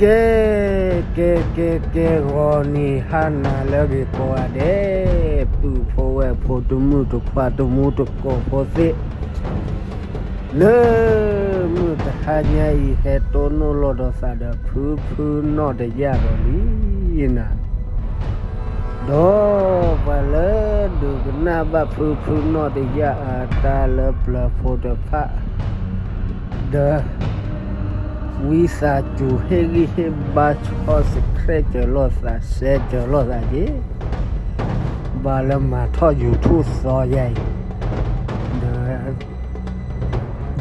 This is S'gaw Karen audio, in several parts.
ကဲ ကဲ ကဲ ကဲ ဂီၤနံၤဟါနၤလၢအဂ့ၤကိးဂၤဒဲး, ပုၢ်ဖိဝဲၢ်ဖိ တမုၣ်တခွါ တမူတကိးဖိသ့ၣ်, လၢမုၢ်တဟါညါအံၤ ဟဲတိၢ်နီၣ်လိာ်ဒီးသးဒီး ဖုဖုနီၣ်တယၣ်ဒီးလံနၤ, ဒီးပှၤလၢဒုးကနၣ်ဘၣ်ဖုဖုနီၣ်တယၣ်အတၢ်လၢပျၢၤဖိတဖၣ် ဒီး ဝံသးစူၤဟ့ၣ်ဂံၢ်ဟ့ၣ်ဘါ ဆီၣ် subscribe စၢၤလိာ်သး share စၢၤလိာ်သးက့ၤ, ဘၣ်လၢမၤထီၣ် YouTube သီယါအံၤ,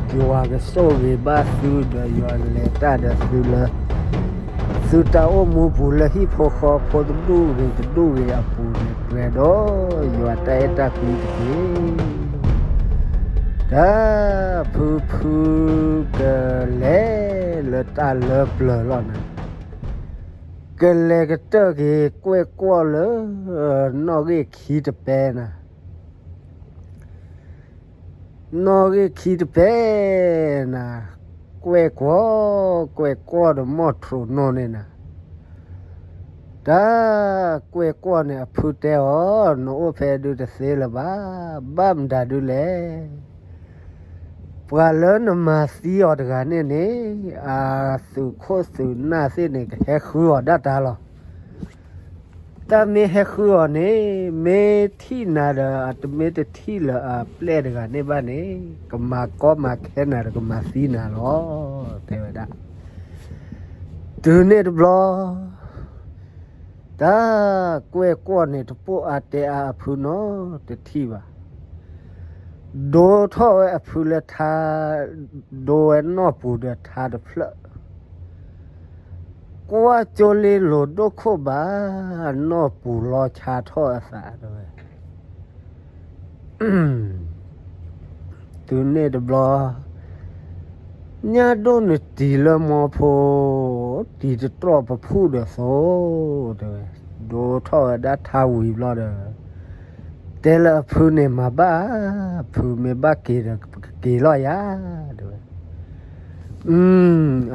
ဒီး ယွၤကဆိၣ်ဂ့ၤဘၣ်သုဒီး ယွၤကလဲၤတၢ်ဒီးသုလၢ သုတၢ်အိၣ်မူပူၤလၢဟံၣ်ဖိဃီဖိတဒူၣ်ဂ့ၤတဒူၣ်ဂ့ၤအပူၤန့ၣ် ပှဲၤဒီးယွၤတၢ်အဲၣ်တၢ်ကွံတက့ၢ်. တၢ်ဖုဖုကလဲၤလၢတၢ်လၢပျၢၤလီၤနၤ, ကလဲၤကတၢၢ်က့ၤကွဲၢ်ကွီၢ်လၢ နီၣ်ဂံၢ်ခံတပဲနၤ နီၣ်ဂံၢ်ခံတပဲနၤ, ကွဲၢ်ကွီၢ် ကွဲၢ်ကွီၢ်ဒီးမီၢ်ထြိးနီၢ်န့ၣ်နၤ, တၢ်ကွဲၢ်ကွီၢ်န့ၣ် အဖုတဲအီၤ, နအိၣ်ဖဲဒုတသ့လၢၤဘၣ်, ဘၣ်မတၤဒုလဲၣ်. ပှၤလၢနမၤသံအီၤတဂၤန့ၣ်န့ၣ် အသုးခိၣ်သုးနၢ်သ့ၣ်န့ၣ် ကဟဲဃုအီၤဒၣ်တၢ်လီၤ. တၢ်မ့ၢ်ဟဲဃုအီၤန့ၣ် မ့ၢ်ထံၣ်နၤဒီး အတမ့ၢ်တထံၣ်လၢအပျဲၢ်တဂၤန့ၣ်ဘၣ်န့ၣ် ကမၤကီမၤခဲနၤဒီး ကမၤသံနၤလီၤ တဲဝဲဒၣ်. တုၤန့ၣ်တဘျီ တၢ်ကွဲၢ်ကွီၢ်န့ၣ် တပိာ်အါတဲအါအဖုနီတထံၣ်ဘၣ်. ဒိထီၣ်ဝဲအဖုလၢထါ, ဒိဝဲနီၢ်ပူၤဒီးထါတဖျၢၣ်, ကွၢ်ကၠိလ့လိၤဒိၣ်ခိၣ်ဘၣ်, နီၢ်ပူၤလီၤဆါထီၣ်အသးတဲဝဲ. တုၤန့ၣ်တဘျီ ညၣ်ဒိၣ်နတံၤလၢမီဖိ, တံၤတတြီၢ်ပဖုၣ်ဒီးသိ တဲဝဲ, ဒိထီၣ်ဝဲဒၣ်ထါဝံၤဘျီဒီး တဲလၢအဖုန့ၣ် မၤဘၣ်, ဖုမ့ၢ်ဘၣ်က့ၤဒီး ကက့ၤလီၤယၤ တဲဝဲ.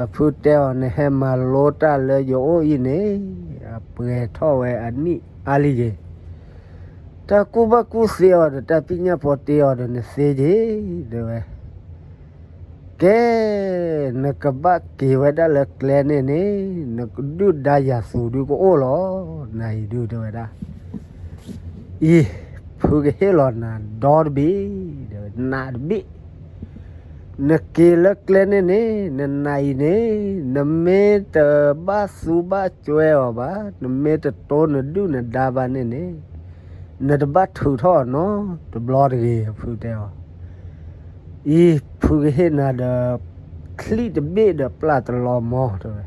အဖုတဲအီၤ နဟဲမၤလိတၢ်လၢယအိၣ်အံၤန့ၣ် အပှဲၤထီၣ်ဝဲအနံၣ်အါလံက့ၤ တၢ်ကူၣ်ဘၣ်ကူၣ်သ့အီၤဒီး တၢ်ပညၣ်ဖိတ့အီၤဒီး နသ့က့ၤ တဲဝဲ. ကဲ, နကဘၣ်က့ၤဝဲဒၣ်လၢကျဲန့ၣ်န့ၣ် နကဒုၣ်ဒါယၤသူဒုကအိၣ်လီၤ, နၤအံၤဒုတဲဝဲဒၣ်. အံၤ, ဖုကဟ့ၣ်လီၤနၤဒီတဘ့ၣ်, နးတဘ့ၣ် နက့ၤလၢကျဲန့ၣ်န့ၣ် နနၤအံၤန့ၣ် နမ့ၢ်တဘၣ်သူဘၣ်ကွဲအီၤဘၣ်, နမ့ၢ်တတိနဒုၣ်နဒါဘၣ်န့ၣ်န့ၣ် နတဘၣ်ထုးထီၣ်အီၤနီတဘျီတဂ့ၤ ဖုတဲအီၤ. အံၤ ဖုကဟ့ၣ်နၤဒီး ချံတဘ့ၣ်ဒီးပျၢ်တလီမီတဲဝဲ.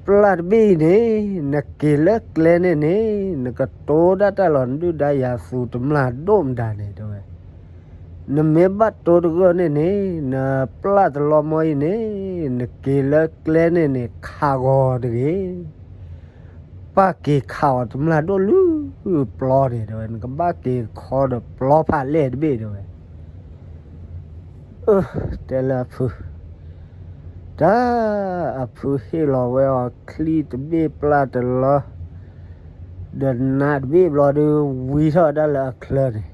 ပျၢ်တဘ့ၣ်အံၤန့ၣ် နက့ၤလၢကျဲန့ၣ်န့ၣ် နကတိဒၣ်တၢ်လီၤ နဒုၣ်ဒါယၤသူတမျၢ်ဒိၣ်မတၤန့ၣ်တဲဝဲ. နမ့ၢ်ဘၣ်တိတဂၢၢ်န့ၣ်န့ၣ် နပျၢ်တလီမီအံၤန့ၣ် နက့ၤလၢကျဲန့ၣ်န့ၣ် ခးဂီၤတဂ့ၤ. ပၢ်က့ၤခးအီၤတမျၢ်ဒိၣ်လၢပျီန့ၣ်တဲဝဲ, နကဘၣ်က့ၤခီဒီးပျီဖးလဲၢ်တဘ့ၣ်တဲဝဲ. အၢ တဲလၢအဖု, တၢ်အဖုဟ့ၣ်လီၤဝဲအီၤချံတဘ့ၣ်ပျၢ်တလီ ဒီးနးတဘ့ၣ်ဘျီဒုး ဝံထီၣ်ဒၣ်လၢအချၢန့ၣ်.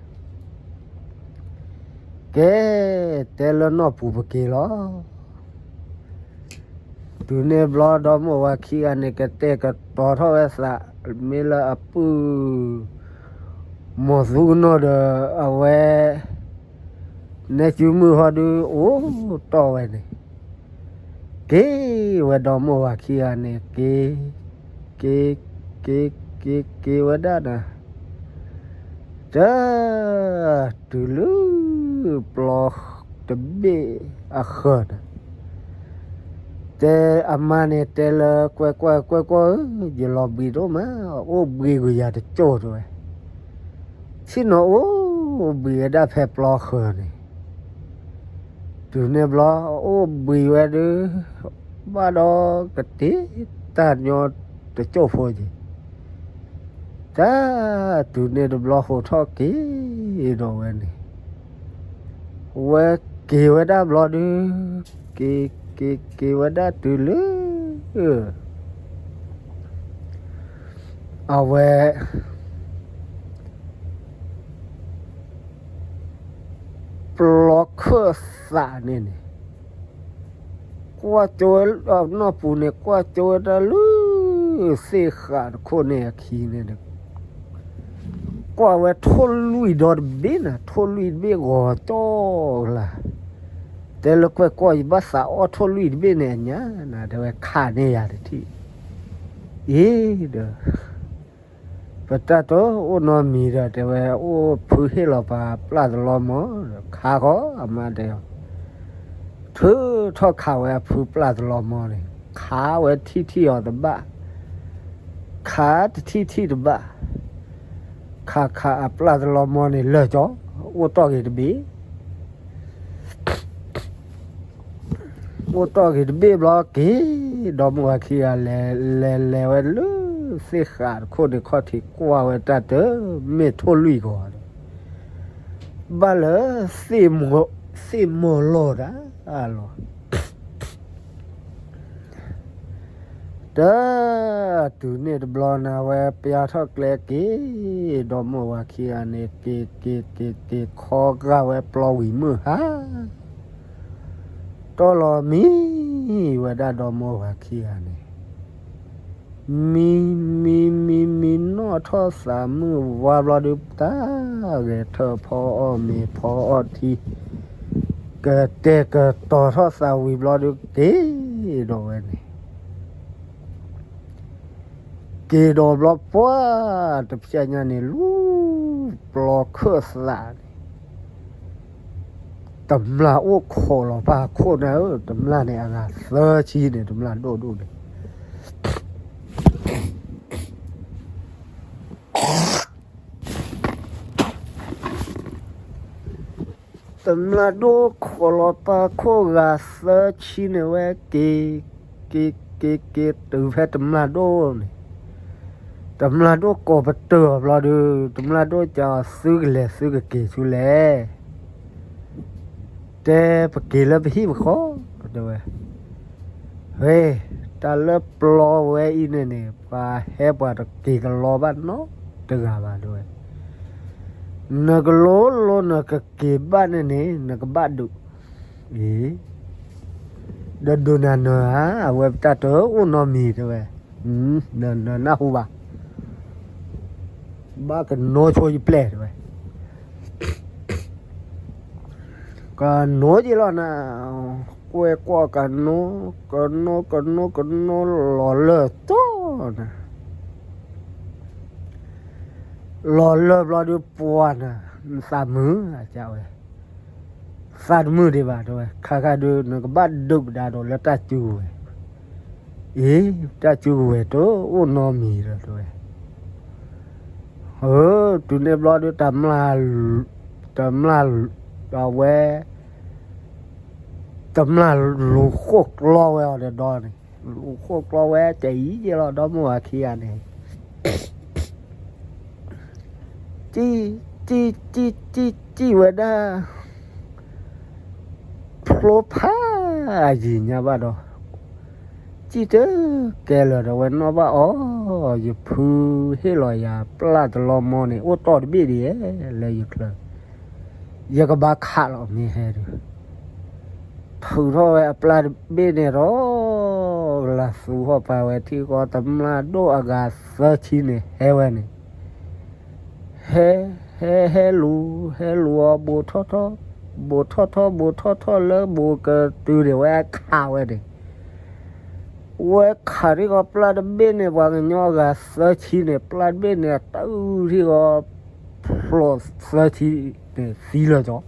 ကဲ, တဲလၢနီၢ်ပူၤပက့ၤလီၤ. တုၤန့ၣ်ဘျီဒီမိၢ်ဝၤခံဂၤန့ၣ် ကတဲာ်ကတီၤထီၣ်ဝဲသး, မ့ၢ်လၢအပုၢ် မိၢ်သူကနီၤဒီးအဝဲ နဲကုမုၣ်ဟီဒုး အိၣ်တီၢ်ဝဲန့ၣ်, က့ၤဝဲဒီမိၢ်ဝၤခံဂၤန့ၣ် က့ၤ, က့ၤ, က့ၤ, က့ၤ, က့ၤဝဲဒၣ်ဒီး တၢ် တုၤလၢပျီတဘ့ၣ်အဃၢၤန့ၣ်, တဲအမါန့ၣ် တဲလၢကွဲၢ်ကွီၢ် ကွဲၢ်ကွီၢ်ဧၢ, ယလီၤဘှံးဒိၣ်မး, အိၣ်ဘှံးကွံာ်ယၤတကၠိၢ်တဲဝဲ. ဆ့ၣ်နီၤအိၣ်ဘှံးဝဲဒၣ်ဖဲပျီဃၢၤန့ၣ်, တုၤန့ၣ်ဘျီ အိၣ်ဘှံးဝဲဒုး ဘၣ်ဒီးကတ့တၢ်ညီတကၠိၢ်ဖိက့ၤ. တၢ် တုၤန့ၣ်တဘျီဟိးထီၣ်က့ၤဒီးဝဲန့ၣ်, ဝဲက့ၤဝဲဒၣ်ဘျီဒုး က့ၤ က့ၤ က့ၤဝဲဒၣ်တုၤလၢ အဝဲ ပျီခၢၣ်သးန့ၣ်န့ၣ် ကွၢ်ကၠိဝဲနီၢ်ပူၤန့ၣ် ကွၢ်ကၠိဝဲတၢ်လၢ သ့ၣ်ဃးတခိၣ်န့ၣ်အခံန့ၣ် ကွၢ်ဝဲထိၣ်လွံၢ်ဒီတဘ့ၣ်နၤ ထိၣ်လွံၢ်တဘ့ၣ်ဂီၤကၠီကလါ, တဲလၢကွဲၢ်ကွီၢ် ယဘၣ်သးအီၣ်ထိၣ်လွံၢ်တဘ့ၣ်န့ၣ်အညါနၤ တဲဝဲခးန့ၢ်ယၤတထံၣ်, အံၤဒီး ပတၢ်တအိၣ်နီတမံၤဒီး တဲဝဲအိၣ်ဖုဟ့ၣ်လီၤပှၤပျၢ်တလီမီၢ်ဒီး ခးဃီအမါတဲအီၤ, ထုးထီၣ်ခးဝဲအဖုပျၢ်တလီမီၢ်န့ၣ် ခးဝဲထံၣ်ထံၣ်အီၤတဘၣ်, ခးတထံၣ်ထံၣ်တဘၣ်, ခးခးအပျၢ်တလီမီၢ်န့ၣ်လၢာ်ကၠီ, အိၣ်တီၢ်ဂ့ၤတဘ့ၣ် အိၣ်တီၢ်ဂ့ၤတဘ့ၣ်ဘျီက့ၤ, ဒီမါဝၤခံဂၤလဲၤလဲၤလဲၤဝဲလၢ သ့ၣ်ဃးတခိၣ်န့ၣ်ခီၣ်ထံးကွၢ်ဝဲတၢ်တမ့ၢ်ထိၣ်လွံၢ်ဂီၤဒီး ဘၣ်လၢ သ့ၣ်မီၢ်လီၢ်တၢ်လီၤ တၢ် တုၤန့ၣ်တဘျီန့ၣ် အဝဲပျၢ်ထီၣ်ကျဲက့ၤ, ဒီမါဝၤခံဂၤန့ၣ် က့ၤက့ၤက့ၤက့ၤခီဂာ်ဝဲပျီဝံၤမုၢ်ဟါ, တီၢ်လီၤမံဝဲဒၣ် ဒီမါဝၤခံဂၤန့ၣ် မံမံမံမံနီၣ်ထီၣ်သးမုၢ်ဝါဘျီဒုး တၢ်ဂဲၤထၢၣ်ဖီအီၣ်မ့ၤဖီအီၣ်ထံ, ကတဲာ်ကတီၤထီၣ်သးဝံၤဘျီဒုး က့ၤဒီးဝဲန့ၣ်, က့ၤဒီးဘျီပှၢ်တဖျဲညါန့ၣ် လူၤပျီခၢၣ်သးန့ၣ် တမျာ်အိၣ်ခိးလီၤပာ်ခိၣ်နၢ်ဧၢ, တမျာ်န့ၣ်အဂၤသၢဆံန့ၣ် တမျာ်ဒိၣ်ဒိၣ်န့ၣ် တမျာ်ဒိၣ်ခိးလီၤပာ်ခိၣ်ဂၤသၢဆံန့ၣ်ဝဲက့ၤ, က့ၤက့ၤက့ၤတုၤဖဲတမျာ်ဒိၣ်န့ၣ်, တမျာ်ဒိၣ်ကိးပတၢၢ်အီၤဘျီဒီး တမျာ်ဒိၣ်ကးအီၤ သုကလဲၤသုကက့ၤဆူလဲၣ်, တဲပက့ၤလၢပဟံၣ်ပဃီ တဲဝဲ, ဝဲ, တၢ်လၢပျီဝဲအံၤန့ၣ်န့ၣ် ပှၤဟဲပှၤတက့ၤကလီဘၣ်နီတဂၤဘၣ် တဲဝဲ, နကလိၤလိၤနကက့ၤဘၣ်န့ၣ်န့ၣ် နကဘၣ်ဒုး, အံၤ, ဒီးဒုးနၤနၢၤဧါ, အဝဲပတၢ်တအိၣ်နီတမံၤ တဲဝဲ, နနၢ်ဟူဘၣ် ဘၣ်ကနိဆိယပျဲၢ် တဲဝဲ, ကနိက့ၤလီၤနၤ, ကွဲၢ်ကွီၢ်ကနိ, ကနိ ကနိ ကနိ လီၤလၢာ်တီနၤ, လီၤလၢာ်ဘျီဒုးပှၤနၤ, နသးမုာ်ဧါ တဲဝဲ, သးတမုာ်ဒံးဘၣ် တဲဝဲ, ခါခါဒုး နကဘၣ်ဒုးပဒါဒီးလၢတၢ်စုကဝဲၤ, အံၤ, တၢ်စုကဝဲၤတအိၣ်နီတမံၤဒီး တဲဝဲ, အၢ, တုၤန့ၣ်ဘျီဒုး တမျာ်, တမျာ်, အဝဲ, တမျာ်လူၤဃိၣ်ကျီဝဲအီၤဒီးဒီန့ၣ်, လူၤဃိၣ်ကျီဝဲတအံၤယဲလီၤ ဒီမါဝၤခံဂၤန့ၣ် စံၣ်, စံၣ်, စံၣ်, စံၣ်ဝဲဒၣ် ဖျိဖးယံာ်ညါဘၣ်ဒီး, စံၣ်တကဲလၢာ်ဒီး ဝဲနီၣ်ဘၣ်အီၤ, ယဖုဟ့ၣ်လီၤယၤပျၢ်တလီမီန့ၣ် အိၣ်တီၢ်တဘ့ၣ်ဒံးဧဲ လၢယချၢ, ယကဘၣ်ခးလီၤမ့ၢ်ဟဲဒီး ထုးထီၣ်ဝဲအပျၢ်တဘ့ၣ်န့ၣ်ဒီး ကလၤသူဟီၣ်ပာ်ဝဲထံဃီ တမျာ်ဒိၣ်အဂၤသၢဆံန့ၣ် ဟဲဝဲန့ၣ်, ဟဲ, ဟဲ, ဟဲလူၤ, ဟဲလူၤအီၤ ဘူးထီၣ်ထီၣ်, ဘူးထီၣ်ထီၣ် ဘူးထီၣ်ထီၣ်လၢဘူးကတုၤန့ၣ် ဝဲခးဝဲန့ၣ်, ဝဲခးထံဃီပျၢ်တဘ့ၣ်န့ၣ် ပှၤကညီအဂၤသၢဆံန့ၣ် ပျၢ်တဘ့ၣ်န့ၣ် အတၢ်အုၣ်ထံဃီ ဖျိးသၢဆံန့ၣ် သံလၢာ်ကၠီ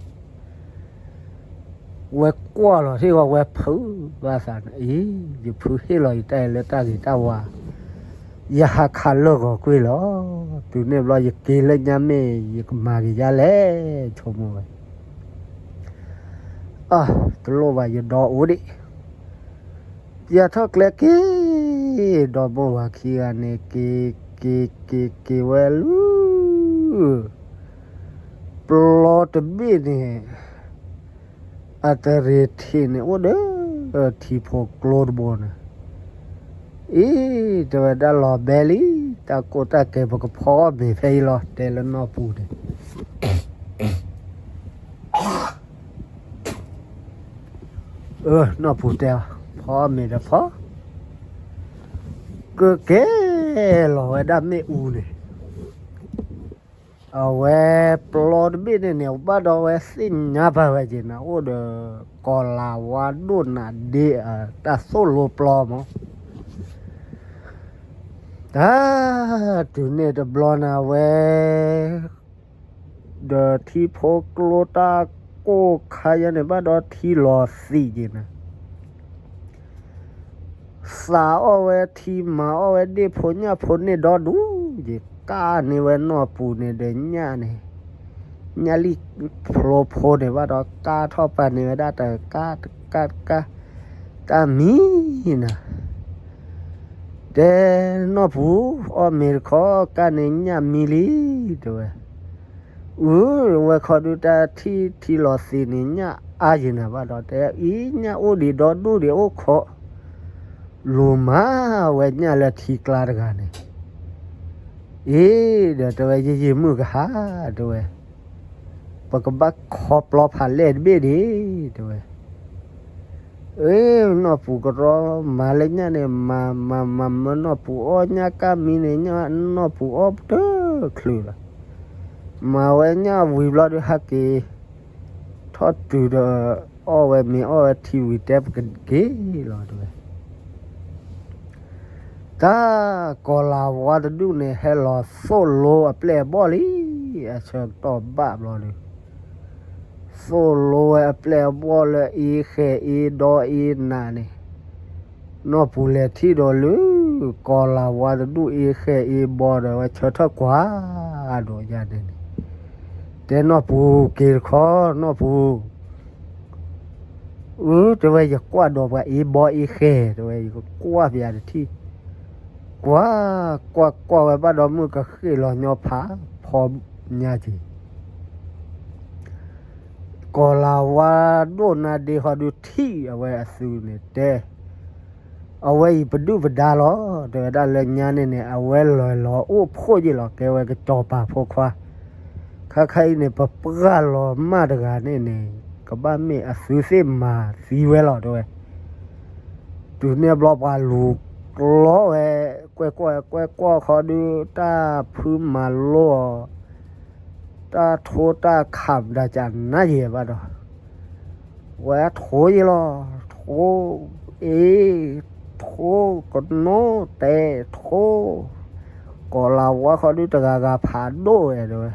ဝဲကွၢ်လီၤထံဃီ ဝဲဖုးဘၣ်သးန့ၣ် အံၤ, ယဖုဟ့ၣ်လီၤယတၢ်အံၤလၢတၢ်ဂ့ၤတၢ်ဝါ, ယဟးခးလၢာ်ဂီၤကွံာ်လီၤ. တုၤန့ၣ်ဘျီယက့ၤလၢညါမ့ၢ် ယကမၤက့ၤယါလဲၣ် ဆိကမိၣ်ဝဲ, အၢ, တလိၣ်ဘၣ်ယဒီအိၣ်ဒံး, ပျၢ်ထီၣ်ကျဲက့ၤ, ဒီမါဝၤခံဂၤန့ၣ် က့ၤ, က့ၤ, က့ၤ, က့ၤဝဲလၢ ပျီတဘ့ၣ်န့ၣ် အတရံးထံးန့ၣ် အိၣ်ဒီး ထံဖိကျိတဘိန့ၣ်, အံၤ တဲဝဲဒၣ်လီၤဘဲလံ, တၢ်ကိၢ်တၢ်ကဲၤ ပကဖီအီၣ်မ့ၤဖဲအံၤလီၤ တဲလၢနီၢ်ပူၤန့ၣ် နီၢ်ပူၤတဲအီၤ ဖီအီၣ်မ့ၤဒီးဖီ, ကကဲလီၤဝဲဒၣ်မ့ၣ်အူန့ၣ် အဝဲပျီတဘ့ၣ်န့ၣ်န့ၣ် ဘၣ်ဒီးဝဲသ့ၣ်ညါပာ်ဝဲက့ၤနၤ အိၣ်ဒီး ကီၤလၤဝါဒိၣ်နးဒ့ တၢ်သိၣ်လိပျီမး, တၢ် တုၤန့ၣ်တဘျီန့ၣ်ဝဲ ဒီးထံဖိကျိတၢ်ကိၢ်ခါယဲန့ၣ် ဘၣ်ဒီးထံလီၤသံးက့ၤနၤ သးအီၣ်ဝဲထံ မၤအီၣ်ဝဲဒ့ၣ်ဖိညၣ်ဖိန့ၣ်ဒီဒူၣ်က့ၤ ကၢ်န့ၢ်ဝဲနီၢ်ပူၤန့ၣ်ဒီးညၣ်န့ၣ်, ညၣ်လံၣ်ဖျိဖိန့ၣ်ဘၣ်ဒီး ကၢ်ထီၣ်ပာ်န့ၢ်ဝဲဒၣ်တကၢ်တကၢ်တကၢ်, တၢ်မံနၤ, တဲနီၢ်ပူၤ အီၣ်မ့ၤတခီ ကၢ်န့ၣ်ညၣ်မံလံ တဲဝဲ အု ဝဲခီဒုတၢ်ထံၣ်ထံလီၤသံးန့ၣ် ညၣ်အါယံၤနၤဘၣ်ဒီး တဲအံၤညၣ်အိၣ်ဒံးဒီဒူၣ်ဒံးအိၣ်ခိး, လူၤမၤဝဲညၣ်လၢထံကျါတဂၤန့ၣ်, အံၤ ဒီးတဲဝဲ ယယံာ်မုၢ်ကဟါ တဲဝဲ, ပကဘၣ်ခီပျီဖးလဲၢ်တဘ့ၣ်ဒံး တဲဝဲ အ့ နီၢ်ပူၤကရီ မၤလၢညၣ်န့ၣ် မၤမၤမၤမၢနီၢ်ပူၤအီၣ်ညၣ်ကၢ်မံန့ၣ် ညၣ်နီၢ်ပူၤအီၣ်တချုးလီၤ, မၤဝဲညၣ်ဝံၤဘျီဒီး ဟဲက့ၤထီၣ်တုၤဒီး အီၣ်ဝဲမ့ၤအီၣ်ဝဲထံဝံၤ တဲပကက့ၤလီၤ တဲဝဲ တၢ် ကီၤလၤဝါတဒူၣ်န့ၣ် ဟဲလီၤသိၣ်လိအပျဲၢ်အဘီၣ်လံ, အဆၢကတီၢ်ဘၣ်ဘျီဒီး သိၣ်လိဝဲအပျဲၢ်အဘီၣ်လၢအ့ဃဲၤအ့ဒီအ့နးန့ၣ်, နီၢ်ပူၤလဲၤထံၣ်ဒီးလၢ ကီၤလၤဝါတဒူၣ်အ့ဃဲၤအ့ဘီဒီး ဝဲဆၢထၢၣ်ကွၢ်ဒီးယၤန့ၣ်န့ၣ်, တဲနီၢ်ပူၤက့ၤတခီ နီၢ်ပူၤ အု တဲဝဲ ယကွၢ်ဒီးပှၤအ့ဘီအ့ဃဲၤ တဲဝဲ ယကကွၢ်ပယၤတထံၣ်, ကွၢ် ကွၢ်ကွၢ်ဝဲဘၣ်ဒီး မုၢ်ကဃ့ၢ်လီၤညီဖးဖီညါက့ၤ, ကီၤလၤဝါဒိၣ်နါဒ့ဃီဒုးထံၣ်အဝဲအသုးန့ၣ်တဲ အဝဲအံၤပဒုၣ်ပဒါလီၤ တဲဝဲဒၣ်လၢညါန့ၣ်န့ၣ် အဝဲလီၤလီၤအိၣ်ဖှိၣ်ယ့ၢ်လီၤ ကဲဝဲကစီၤပၤဖိခွါ, ခါခါအံၤန့ၣ် ပပှၢ်လီၤမၢ်တဂၤန့ၣ်န့ၣ် ကဘၣ်မ့ၢ်အသုးသ့ၣ်မၤသံဝဲလီၤ တဲဝဲ, တုၤန့ၣ်ဘျီပှၤလူၤကျီဝဲ, ကွဲၢ်ကွီၢ်ကွဲၢ်ကွီၢ်ခီဒုး တၢ်ဖုမၤလိအီၤ တၢ်ထိတၢ်ခးမတၤကနၣ်ယဲဘၣ်ဒီး, ဝဲထိယ့ၢ်လီၤ, ထိ, အ့, ထိ, ကနိတဲာ်ထိ, ကီၤလၤဝါခီဒုးတဂၤဂၤဖးဒိၣ်ဝဲတဲဝဲ,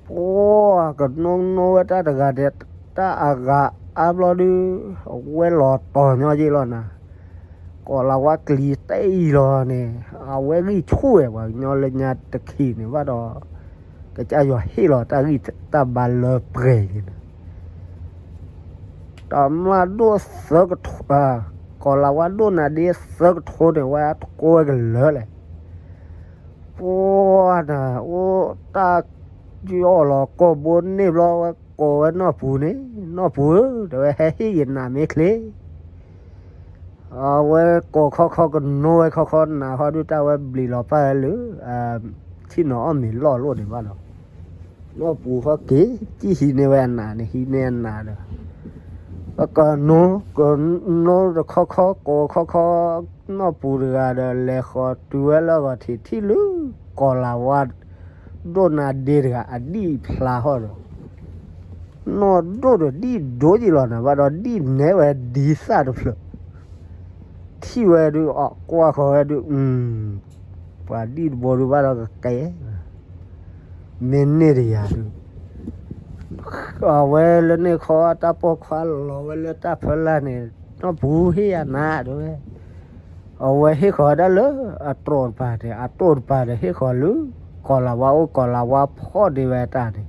ပှၤကနိနိဝဲတၢ်တဂၤဒဲး တၢ်အဂၤအါဘျီဒုး အဝဲလီၤတီၤညီယ့ၢ်လီၤနၤ ကီၤလၤဝါကျံၤတဲအံၤလီၤန့ၣ် အဝဲဂံၢ်ဆူၣ်ဝဲ ပှၤကညီလၢညါတခံးန့ၣ်ဘၣ်ဒီး ကစၢ်ယွၤဟ့ၣ်လီၤတၢ်ဂံၢ်တၢ်ဘါလၢပှဲၤန့ၣ်, တမျၢ်ဒိၣ်သၢကထိ, ကီၤလၤဝါဒိၣ်နၤဒ့သၢကထိန့ၣ် ဝဲအတကိးဝဲကလၢာ်လဲၣ် ပှၤနၤ အိၣ်တၢ်ယီၢ်လီၤကိာ်ဘိန့ၣ်ဘျီ ဝဲကိးဝဲနီၢ်ပူၤန့ၣ်, နီၢ်ပူၤဧၢ တဲဝဲ ဟဲဟ့ၣ်ယနးမ့ၢ်ချ့, အဝဲကိးခီခီကနိဝဲခီခီနးဟီဒုး တၢ်ဝဲဘျံးလီၤပၢ်ဝဲလၢ ထံၣ်နီၤအီၣ်မ့ၤလီၢ်လိၣ်န့ၣ်ဘၣ်ဒီး နီၢ်ပူၤဃီက့ၤ ကံၣ်ဟံးန့ၢ်ဝဲအနးန့ၣ် ဟံးန့ၢ်အနးဒီး ကနိ ကနိတခီခီ ကိးခီခီ နီၢ်ပူၤတဂၤဒီး လဲၤဃီၤတုၤဝဲလၢအဂီၢ်ထံး ထံၣ်လၢ ကီၤလၤဝါ ဒိၣ်နါဒ့တဂၤ အဒံၣ်ဖျါဟီၣ်ဒီး နီၢ်ဒိၣ်ဒီးဒံၣ်ဒိယ့ၢ်လီၤနၤဘၣ်ဒီး ဒံၣ်နဲဝဲဒ်သၣ်တဖျၢၣ် ထံၣ်ဝဲဒုး အကွၢ်ဃီၤဝဲဒုး ပှၤဒံၣ်တဘိဒုးဘၣ်ဒီးကကဲ မ့ၢ်န့ၢ်တယၤဒုး အဝဲလၢန့ၣ်ခီ တၢ်ပိာ်ခွါလီၤဝဲလၢတၢ်ဖၢလာ်န့ၣ် နီၢ်ပူၤဟ့ၣ်ယၤနးတဲဝဲ, အဝဲဟ့ၣ်ဃီၤဒၣ်လၢအတြီတပၤန့ၣ် အတိၢ်တပၤဒီးဟ့ၣ်ဃီၤလၢ ကီၤလၤဝါအိၣ် ကီၤလၤဝါဖီၣ်ဒ့ဝဲတၢ်န့ၣ်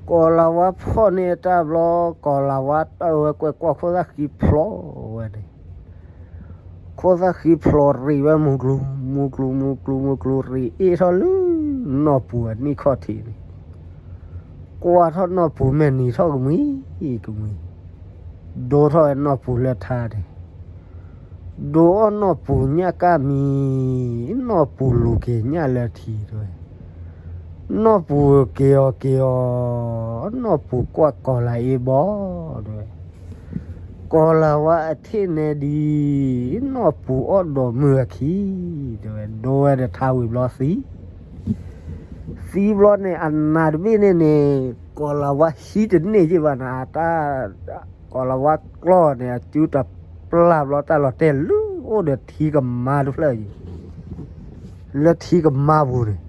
ကီၤလၤဝါဖီၣ်န့ၢ်တၢ်ဘျီ ကီၤလၤဝါတၢၢ်ဝဲကွဲၢ်ကွီၢ်ခိၣ်သၣ်ဃံဖျိးဝဲန့ၣ် ခိၣ်သၣ်ဃံဖျိးရံးဝဲမူကျူၤ မူကျူၤ မူကျူၤ မူကျူၤရံးအ့ၣ်ထီၣ်လၢ နီၢ်ပူၤအနံၣ်ခီၣ်ထံးန့ၣ် ကွၢ်ထီၣ်နီၢ်ပူၤမဲာ်နံၤထီၣ်ကမှံကမှံ ဒိထီၣ်ဝဲနီၢ်ပူၤလၢထါန့ၣ် ဒိအီၣ်နီၢ်ပူၤညၣ်ကၣ်မံၤ, နီၢ်ပူၤလူၤက့ၤညၣ်လၢထံတဲဝဲ. နီၢ်ပူၤက့ၤအီၤက့ၤအီၤ, နီၢ်ပူၤကွၢ်ကီၤလၤအ့ဘီတဲဝဲ. ကီၤလၤဝါအထံၣ်နဲဒံး, နီၢ်ပူၤအီၣ်ဒီးမုၢ်အခံတဲဝဲ, ဒိဝဲဒီးထါဝံၤဘျီသံ သံဘျီန့ၣ် အနးတဘ့ၣ်န့ၣ်န့ၣ် ကီၤလၤဝါဟံးတန့ၢ်က့ဘၣ်နၤ, တၢ် ကီၤလၤဝါကျီၢ်န့ၣ် အစုတပျၢ်ဘျီတၢ်လီၤတဲာ်လၢအိၣ်ဒီးထံကမါတဖျၢၣ်အံၤ, လၢထံကမါပူၤန့ၣ်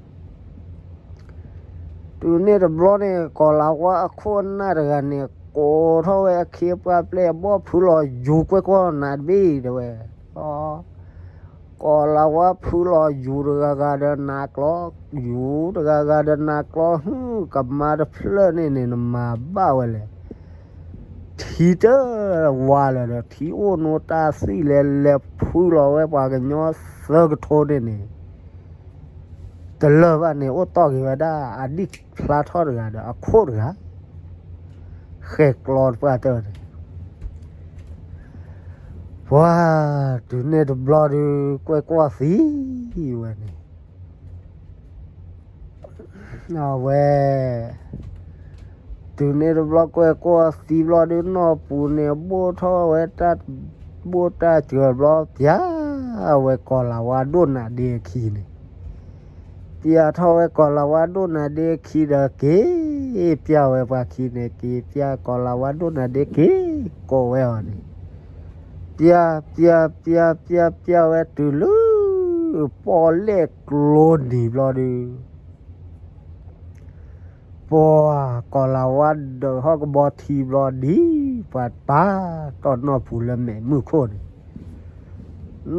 တုၤန့ၣ်တဘျီန့ၣ် ကီၤလၤဝါအခိၣ်အနၢ်တဂၤန့ၣ် ကိးထီၣ်ဝဲအခ့အပှၢ်ပျဲၢ်အဘီၣ် ဖုလီၤယူၤကွဲၢ်ကွီၢ်နးတဘ့ၣ်တဲဝဲ. ကီၤလၤဝါဖုလီၤယူၤတဂၤဂၤဒီးနးကျီ, ယူၤတဂၤဂၤဒီးနးကျီ, ဟုကမါတဖျၢၣ်န့ၣ်န့ၣ် နမၤဘၣ်ဝဲလဲၣ်. ထံတဝါလၢၤဒီး ထံအိၣ်နိတၢ်သွံၣ်လဲၤလဲၤဖုလီၤဝဲပှၤကညီသၢကထိန့ၣ်န့ၣ် တလၢာ်ဘၣ်န့ၣ် အိၣ်တီၢ်က့ၤဝဲဒၣ်အဒံၣ်ဖျါထီၣ်တဂၤဒီးအခိၣ်တဂၤ ဃဲၤကျီတပှၢ်တၢၢ်န့ၣ် ပှၤ တုၤန့ၣ်တဘျီဒုး ကွဲၢ်ကွီၢ်သံဝဲန့ၣ် အဝဲ တုၤန့ၣ်တဘျီ ကွဲၢ်ကွီၢ်သံဘျီဒုး နီၢ်ပူၤန့ၣ် ဘိၣ်ထီၣ်ဝဲတၢ် ဘိၣ်တၢ်စၢၤဘျီ ပျၢ်ဝဲကီၤလၤဝါဒိၣ်နးဒ့အခံန့ၣ်, ပျၢ်ထီၣ်ဝဲကီၤလၤဝါဒိၣ်နးဒ့အခံဒီး က့ၤပျၢ်ဝဲပှၤခံန့ၣ် က့ၤပျၢ်ကီၤလၤဝါဒိၣ်နးဒ့ က့ၤကိးဝဲအီၤန့ၣ် ပျၢ် ပျၢ် ပျၢ် ပျၢ် ပျၢ်ဝဲတုၤလၢ ပီၣ်လဲၣ်ကျိနံၤဘျီဒုး ပှၤ ကီၤလၤဝါဒၢးဟီၣ်ကဘီထံဘျီဒ် ပှၤပာ်တီၢ်နီၢ်ပူၤလၢမဲာ်မုၢ်ခိၣ်န့ၣ်,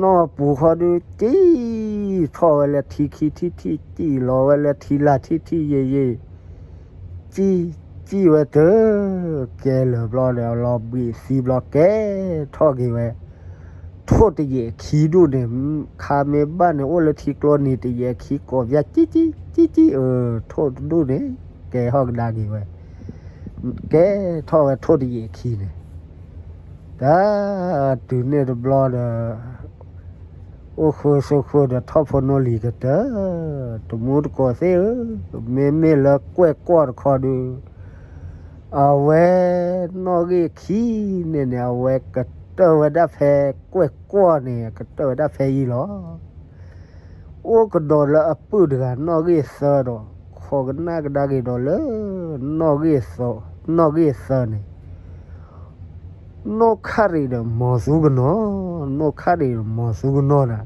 နီၢ်ပူၤဃီဒုး စံၣ်ထီၣ်ဝဲလၢထံခံထံၣ်ထံၣ် စံၣ်လီၤဝဲလၢထံလာ်ထံၣ်ထံၣ်ယံာ်ယံာ် စံၣ် စံၣ်ဝဲတၢ် ကဲလၢာ်ဘျီဒီး လီၤဘှံးသံဘျီ ကဲထီၣ်က့ၤဝဲ ထိၣ်တယဲၢ်ခံဒူၣ်န့ၣ်, ခါမ့ၢ်ဘၣ်န့ၣ် အိၣ်လၢထံကျိနံၤတယဲၢ်ခံ ကိးပျၢ် စံၣ် စံၣ် စံၣ် စံၣ် အၢ ထိၣ်တဒူၣ်န့ၣ် ကဲထီၣ်ကဒါက့ၤဝဲ, ကဲထီၣ်ဝဲထိၣ်တယဲၢ်ခံန့ၣ်, တၢ် တုၤန့ၣ်တဘျီဒီး အိၣ်ဃုာ်ဆိးဃုာ်ဒီးထီၣ်ဖိနီၢ်လံၤကတၢၢ်, တမူတကိးသ့ၣ်ဧၢ, မ့မ့ၢ်လၢကွဲၢ်ကွီၢ်တခီဒုး အဝဲနီၣ်ဂံၢ်ခံန့ၣ်န့ၣ် အဝဲကတၢၢ်ဝဲဒၣ်ဖဲကွဲၢ်ကွီၢ်န့ၣ် ကတၢၢ်ဝဲဒၣ်ဖဲအံၤလီၤ. အိၣ်ကဒီးလၢအပုၢ်တဂၤ နီၣ်ဂံၢ်သၢဒီး ခိးကနၣ်ကဒါက့ၤဒီးလၢ နီၣ်ဂံၢ်သၢ နီၣ်ဂံၢ်သၢန့ၣ် နီၣ်ခါရံၣ်ဒီးမီၤသူကနီၤ, နီၣ်ခါရံၣ်ဒီးမီၤသူကနီၤဒၣ်,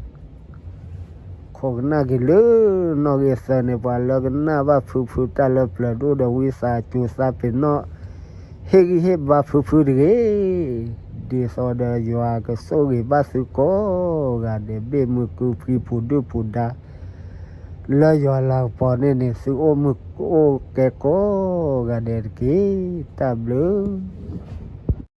ခိးကနၣ်က့ၤလၢ နီၣ်ဂံၢ်သၢန့ၣ် ပှၤလၢကနၣ်ဘၣ်ဖုဖုတၢ်လၢပျၢၤဒိၣ်ဒီး ဝံသးစူၤသးပ့ၤနီၣ် ဟ့ၣ်ဂံၢ်ဟ့ၣ်ဘါဖုဖုတဂ့ၤ, ဒ်သိးဒီးယွၤကဆိၣ်ဂ့ၤဘၣ်သုကိးဂၤဒဲး ဘ့ၣ်မုၢ်ကုဖှံပူၤဒုၣ်ပူၤဒါ လၢယွၤလၤကပီၤန့ၣ်န့ၣ် သုအိၣ်မုာ်အိၣ်ကဲကိးဂၤဒဲးတက့ၢ်. တၢ်ဘျုး